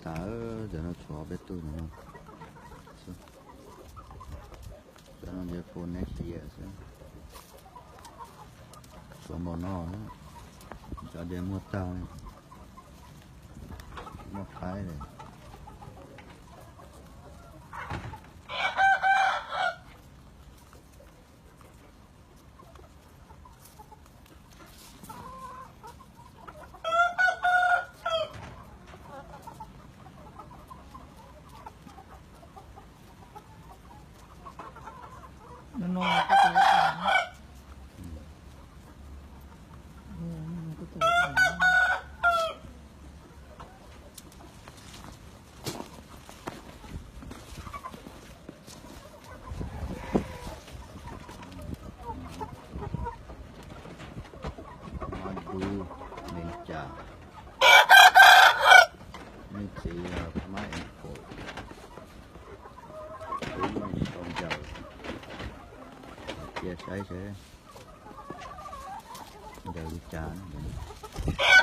Cov no tshuav peb tug no. Cov no ntshe full next year xwb. Tshuav npaum no, cov ntshe muag tag, muag qaib li. Dub, Neej Cas, nej txiv yog Mab Ees Kaum, Tub Meej Sau Ncaws, cia saib seb ncaws li cas.